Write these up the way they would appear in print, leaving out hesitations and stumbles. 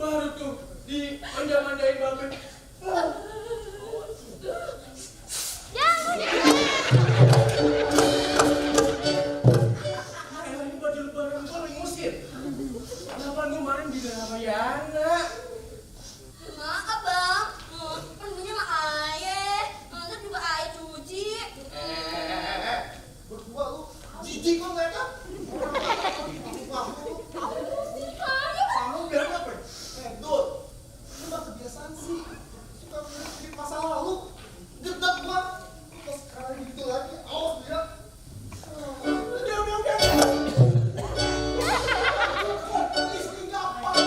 baru tuh dimanja-manjain babe. Ini baju lebaran gua lagi ngusir. Kenapa gua kemarin bilang sama Yana? Maaf bang, penuhnya mah ayah, nanti juga ayah cuci. Berdua lu jijik kok mereka. Kamu bilang apa? Dul, lu mah kebiasaan sih. Suka ngeliat masa lalu. Gedek gua. Terus sekarang gitu lagi. Awas dia. Udah. Istri gampang.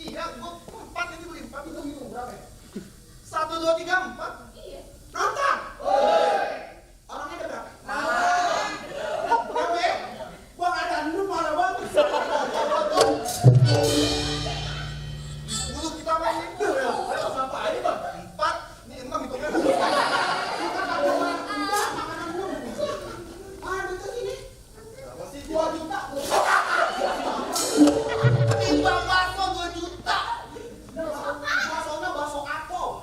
Iya, gua 4 ini beli 4 itu hitung berapa ya? 1, 2, 3, 4. Iya. Nonton. Orangnya ada berapa? Berapa? Gua nggak ada 6 malah banget. Dulu kita main itu ya. Ayo berapa aja bang? 4. Ini 6 hitungnya. Kita nggak ada makanan 6. Ada tuh sini. Berapa sih? 2 juta. Timbang bakso 2 juta. Baksonya bakso kapau.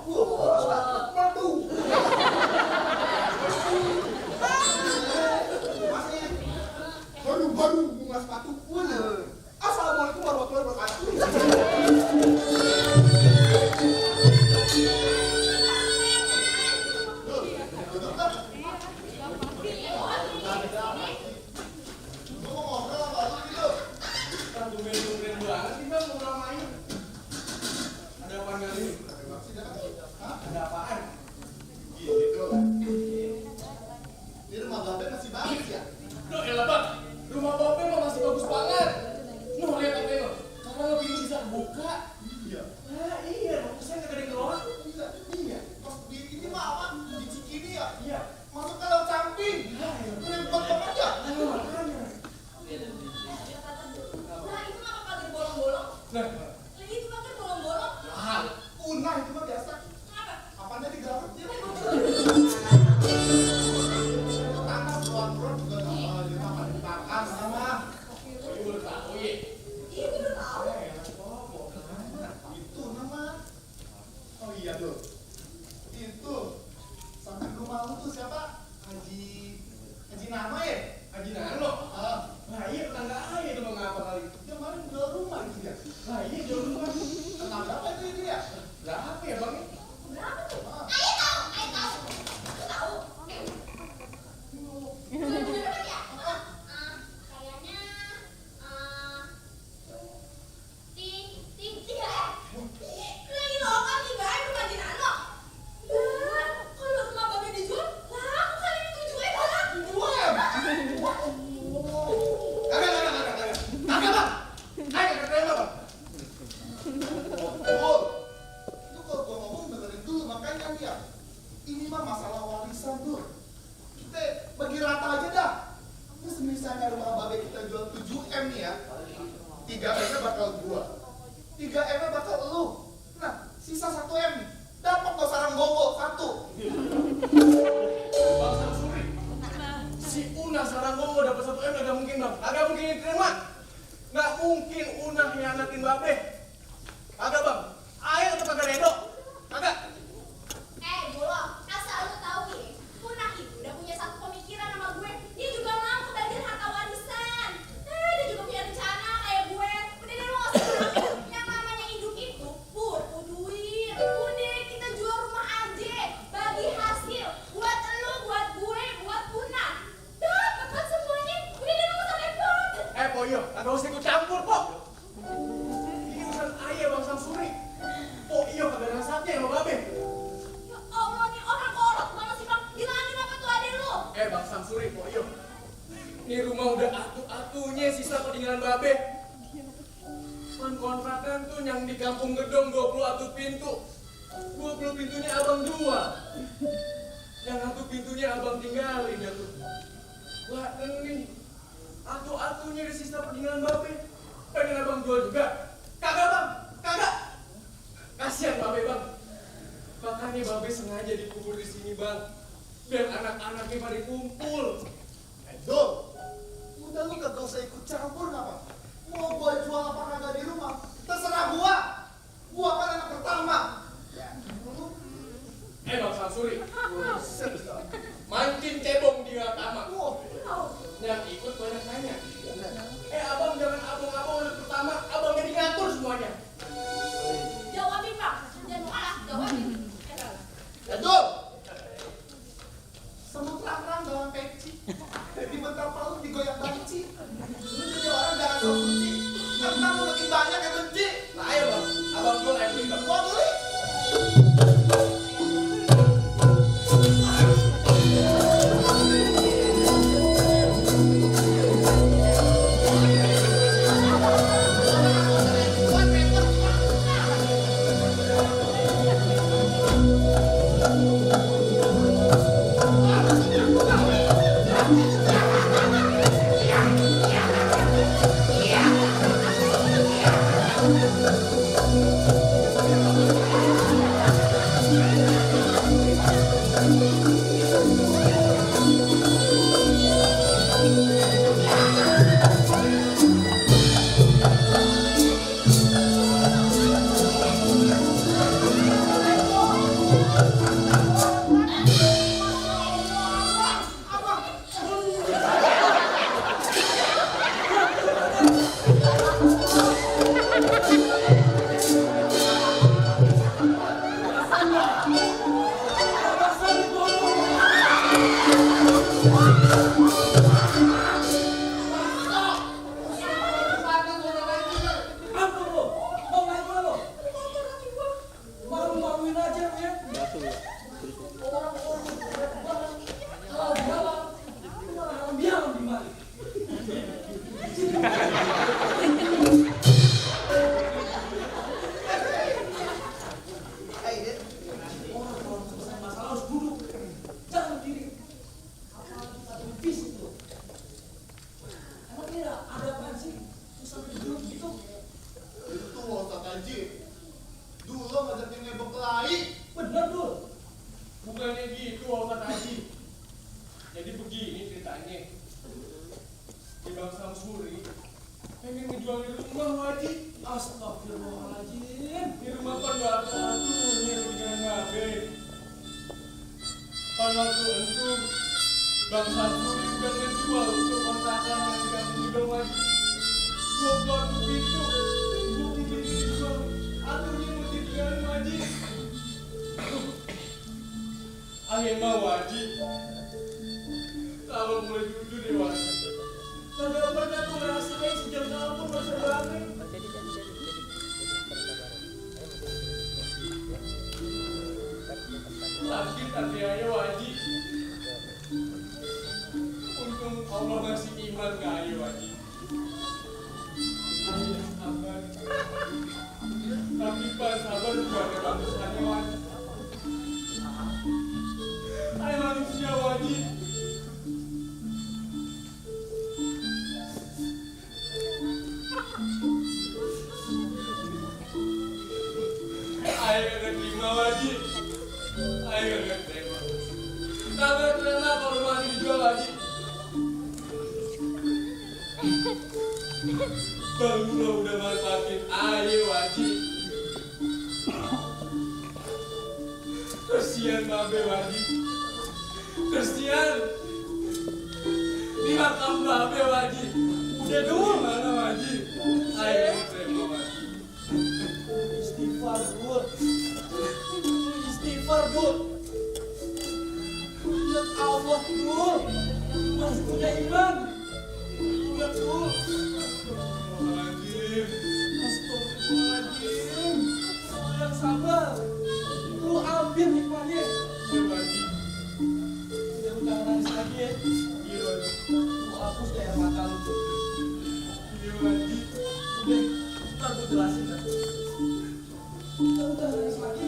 Ini mah masalah warisan tuh. Kita bagi rata aja dah. Ini semisalnya rumah babe kita jual 7M nih ya. 3M-nya bakal gua. 3M-nya bakal lu. Nah, sisa 1M nih. Dapat lo sarang gogo 1. Bang Samsuri, si Una Saranggowo dapat 1M agak mungkin bang, agak mungkin diterima. Nggak mungkin Una hianatin babe. Agak bang, ayo tetap agak redo. Agak. Bolong, asal lu tahu nih, Punah itu udah punya satu pemikiran sama gue. Dia juga mau kebagian harta warisan. Dia juga punya rencana kayak gue. Udah deh lu nggak usah takut. Yang namanya hidup itu butuh duit. Udah kita jual rumah aja, bagi hasil buat lu, buat gue, buat Punah. Dapat kan semuanya. Udah deh lu nggak usah repot. Poyo, agak usah ikut campur kok. Ini urusan ayah bang Samsuri. Poyo kagak ada saatnya sama babe. Ya Allah nih orang kolot banget sih bang. Bilangin apa tuh adek lu? Bang Samsuri, Poyo. Ini rumah udah atu-atunya sisa peninggalan babe. Kontrakan tuh yang di Kampung Gedong 20 atu pintu. 20 pintunya abang jual. Yang atu pintunya abang tinggalin ya tuh. Wah ini atu-atunya di sisa peninggalan babe. Pengen abang jual juga? Kagak bang, kagak. Kasihan babe bang. Makanya babe sengaja dikubur di sini bang. Biar anak-anaknya pada kumpul. Dul, udah lu kagak usah ikut campur ngapa? Mau gua jual apa kagak di rumah? Terserah gua. Gua kan anak pertama. Bang Samsuri, mancing cebong di Atama. Yang ikut banyak nanya. Abang jangan abang-abang anak pertama, abang jadi ngatur semuanya. Jawabin bang, jangan marah, jawabin. Dul, semut terang-terang dalam peci. Dibentar palu digoyang banci. Lu jadi orang jangan sok benci. Karena lu makin banyak yang benci. Nah ayo bang, abang jual air beli bang. Gua beli. Ayo nggak terima. Kagak terima kalau rumah ini dijual lagi. Bang Dua udah manfaatin ayo Waji. Kesian Babe Waji. Kesian. Di makam Babe Waji. Udah dulu mana Waji? Ayo terima Waji. Istighfar, Dul. Istighfar, Dul. Lihat Allah, Dul. Masih punya iman. Lihat, Dul. Astagfirullahaladzim. Lu yang sabar. Lu ambil hikmahnya. Iya Waji. Udah jangan nangis lagi ya. Iya Waji. Lu hapus deh air mata lu. Iya Waji. Udah, ntar gue jelasin dah. Udah nangis lagi.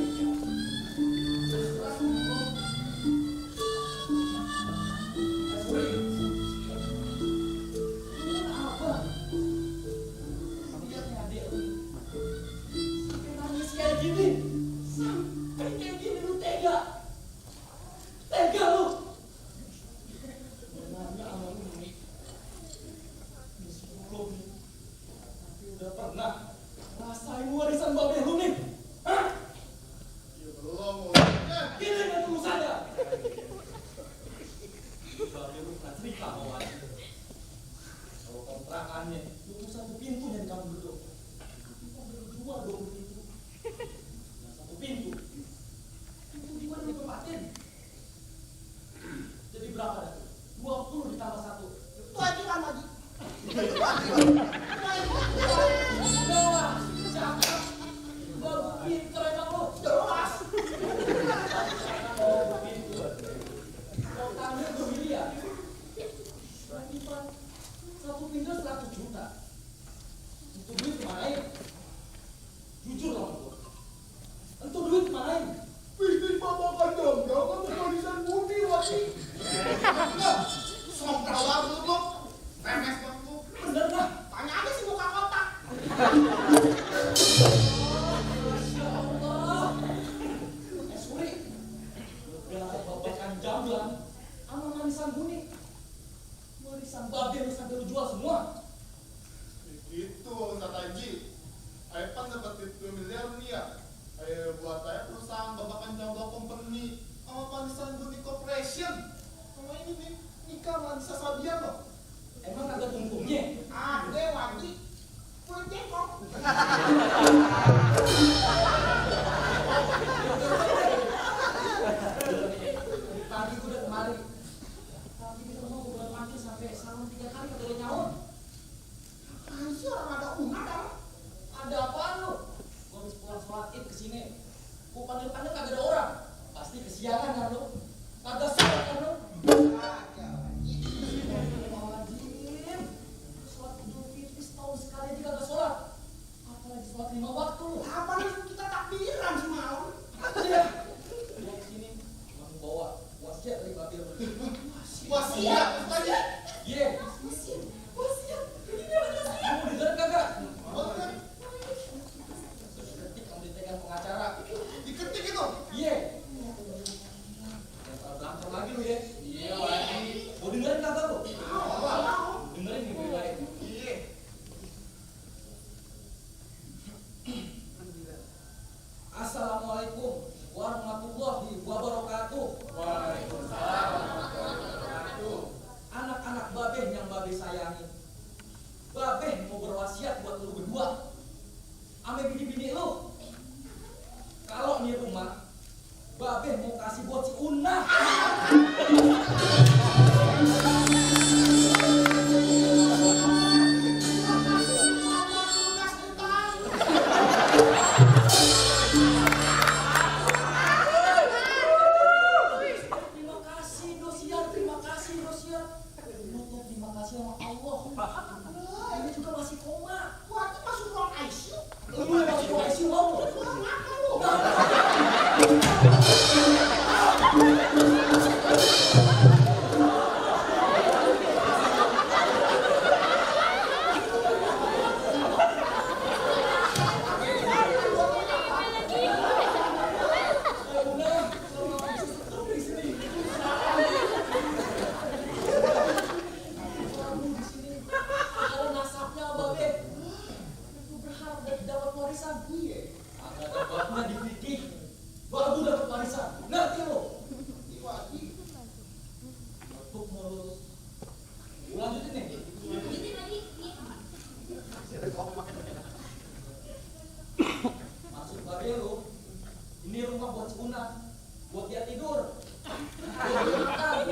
buat dia tidur, buat dia makan,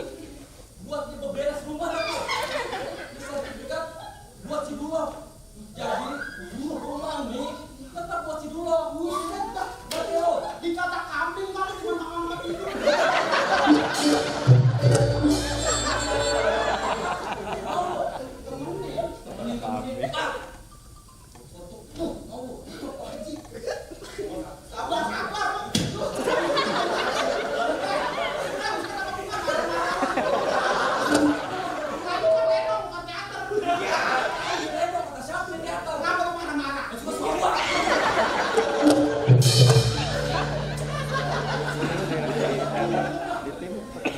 buat dia beberes rumah aku. Di sertifikat buat si Bulog. Jadi rumah nih tetap buat si Bulog. Buset dah, berarti lo Dikata kambing kali cuma makan mati. temenin. Sabar. Kamu kan Leno bukan teater. Leno kata siapa nih teater? Kenapa lu marah-marah? Suka suka. Di tim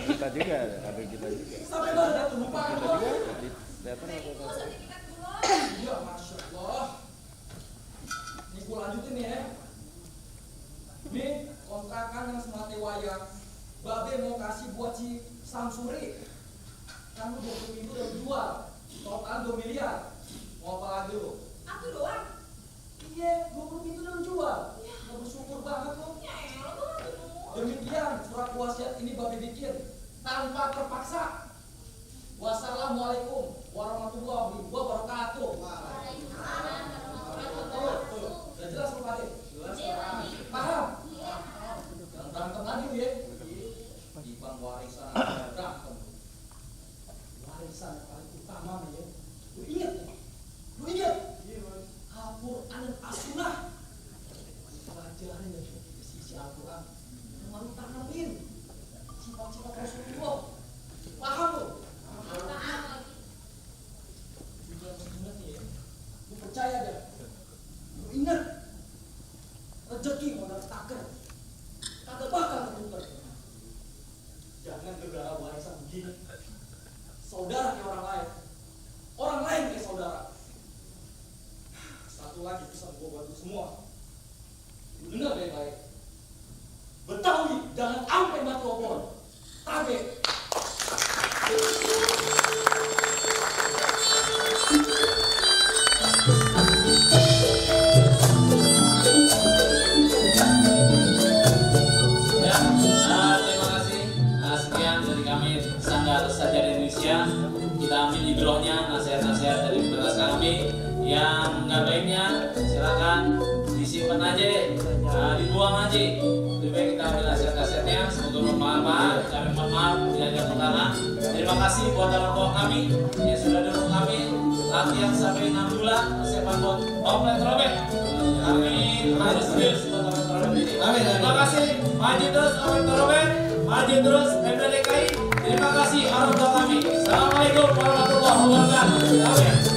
kita juga ada kita juga. Sampai lo udah lupa Kita lo. juga di teater Nih, apa gua sertifikat dulu. Iya, masya Allah. Ini gue lanjutin nih ya. Ini kontrakan yang semati wayang. Babe mau kasih buat si Samsuri. Kan lu 20 minggu udah jual. Total 2 miliar. Mau apa lagi lu? Aku doang. Iya, 20 pintu udah jual. Gak bersyukur banget lu. Ya elah tuh aduh. Demikian surat wasiat ini babe bikin tanpa terpaksa. Wassalamualaikum warahmatullahi wabarakatuh. Waalaikumsalam warahmatullahi Tuh, wabarakatuh. udah jelas lu Pak? Jelas, Pak. Paham? Iya. Jangan berantem lagi lu ya. Di bang warisan berantem. Warisan yang paling utama nih ya. Lu inget ya? Lu inget? Al-Quran dan As-Sunnah. Pelajarin ya sisi Al-Quran. Yang lalu tanamin sifat-sifat Rasulullah. Paham lu? Paham lagi. Juga harus ingat nih ya. Lu percaya deh. Lu ingat. Rezeki modal taker. Kagak bakal ketukar. Jangan gara-gara warisan begini. Saudara kayak orang lain. Orang lain kayak saudara. Satu lagi pesan gue buat lu semua. Lu dengar baik-baik. Betawi jangan sampai mati obor. Tabe. Ya, terima kasih. Sekian dari kami Sanggar Sajar Indonesia. Kita ambil ibrohnya, nasihat-nasihat dari petugas kami. Yang nggak baiknya silakan disimpan aja, dibuang aja. Lebih baik kita ambil nasihat-nasihatnya. Semoga bermanfaat. Kami mohon maaf bila ada kekurangan. Terima kasih buat orang tua kami yang sudah dukung kami latihan sampai 6 bulan. Persiapan buat Oplet Robert. Amin. Harus serius buat Oplet Robert ini. Amin. Terima kasih. Maju terus Oplet Robert. Maju terus Pemda DKI. Terima kasih orang tua kami. Assalamualaikum warahmatullahi wabarakatuh. Amin.